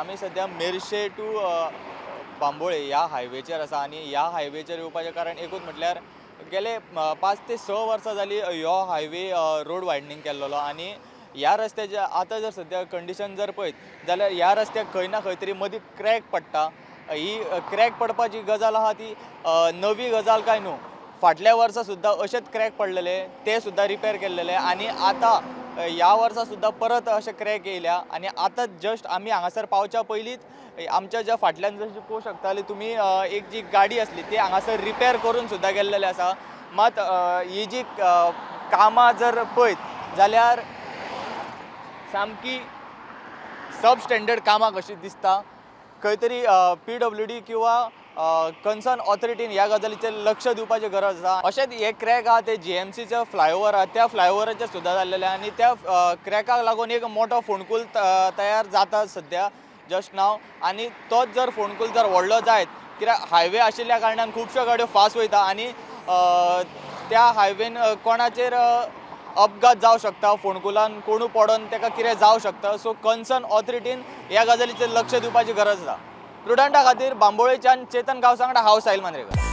आमी सद्या मेरशे टू बांबोळे ह्या हायवेचेर आसा आनी ह्या हायवेचेर येवपाचें कारण एकूच म्हटल्यार गेले 5 ते 6 वर्सां जाली ह्यो हायवे रोड वायडनींग केल्लो आनी ह्या रस्त्याचे आतां जर सद्या कंडिशन जर पळयत जाल्यार ह्या रस्त्याक खंय ना खंय तरी मदीं क्रॅक पडटा. ही क्रॅक पडपाची गजाल आहा ती नवी गजाल काय न्हू, फाटल्या वर्सा सुद्दां अशेंच क्रॅक पडलेले ते सुद्दां रिपेर केल्लेले आनी आतां ह्या वर्सा सुद्दां परत अशें क्रॅक येयल्या. आनी आतां जस्ट आमी हांगासर पावच्या पयलींच आमच्या ज्या फाटल्यान जशी पळोवंक शकताले तुमी एक जी गाडी आसली ती हांगासर रिपेर करून सुद्दां गेल्लेले आसा. मात ही जी कामां जर पळयत जाल्यार सामकी सब स्टँडर्ड कामां कशी दिसता. खंय तरी PWD किंवा कन्सर्न ऑथॉरिटीन ह्या गजालीचेर लक्ष दिवपाची गरज आसा. अशेंच हे क्रॅक आहा ते GMCचे फ्लायओवर आहा त्या फ्लायओवराचेर सुद्दां जाल्लेले आनी त्या क्रॅकाक लागून एक मोठो फोंडकूल तयार जाता सद्या जस्ट नाव. आनी तोच जर फोंडकूल जर व्हडलो जायत कित्याक हायवे आशिल्ल्या कारणान खुबश्यो गाडयो फास्ट वयता आनी त्या हायवेन कोणाचेर अपघात जावं शकता, फोंडकुलान कोणू पडोन ताका कितें जावं शकता. सो कन्सर्न ऑथॉरिटीन ह्या गजालीचेर लक्ष दिवपाची गरज आसा. प्रुडंटा खातीर बांबोळेच्यान चेतन गांवसा वांगडा हांव साहिल मांद्रेकर.